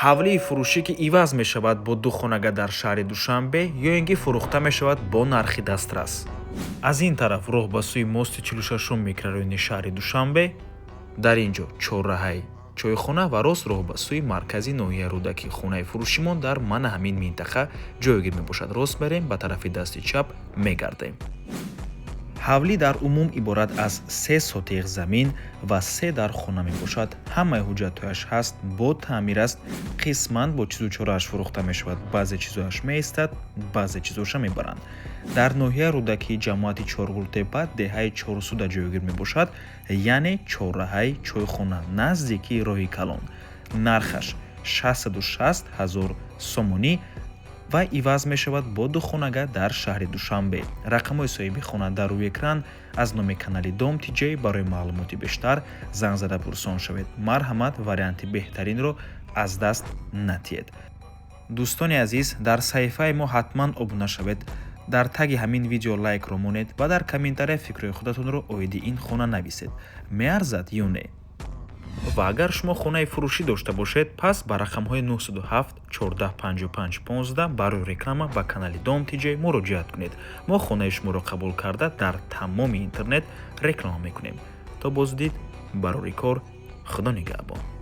Ҳавлии фурӯшӣ, ки иваз мешавад бо ду хонага дар шаҳри Душанбе ё ин ки фурӯхта мешавад бо нархи дастрас. Аз ин тараф роҳ ба сӯи мости 46-ум микрорайони шаҳри Душанбе, дар ин ҷо чорраҳаи чойхона ва рост роҳ ба сӯи маркази ноҳияи Рӯдакӣ. Хонаи фурӯшимон дар мана ҳамин минтақа ҷойгир мебошад. Рост мерем, ба тарафи дасти чап мегардем. Ҳавлӣ дар умум иборат аз 3 сотих замин ва се дар хона мебошад. Ҳамаи ҳуҷҷатҳояш ҳаст, бо таъмир аст, қисман бо чизу чорааш фурӯхта мешавад. Баъзе чизояш меистад, баъзе чизоша мебаранд. Дар ноҳияи Рӯдакӣ, ҷамоати Чорғултепа, деҳаи Чорсуда ҷойгир мебошад, яъне чорраҳаи чойхона, наздикии роҳи калон. Нархаш 660 ҳазор сомонӣ ва иваз мешавад бо ду хонага дар шаҳри Душанбе. Рақамҳои соҳиби хона дар рӯи экран. Аз номи канали Дом Тиҷей барои маълумоти бештар занг зада пурсон шавед. Марҳамат, варианти беҳтаринро аз даст натиҳед. Дӯстони азиз, дар саҳифаи мо ҳатман обуна шавед, дар таги ҳамин видео лайкро монед ва дар комментария фикрҳои худатонро оиди ин хона нависед: меарзад ё не? Ва агар шумо хонаи фурӯшӣ дошта бошед, пас ба рақамҳои 907 14 55 15 барои реклама ба канали Дом Тиҷей муроҷиат кунед. Мо хонаи шуморо қабул карда, дар тамоми интернет реклама мекунем. То боздид, барори кор, Худо нигаҳбон.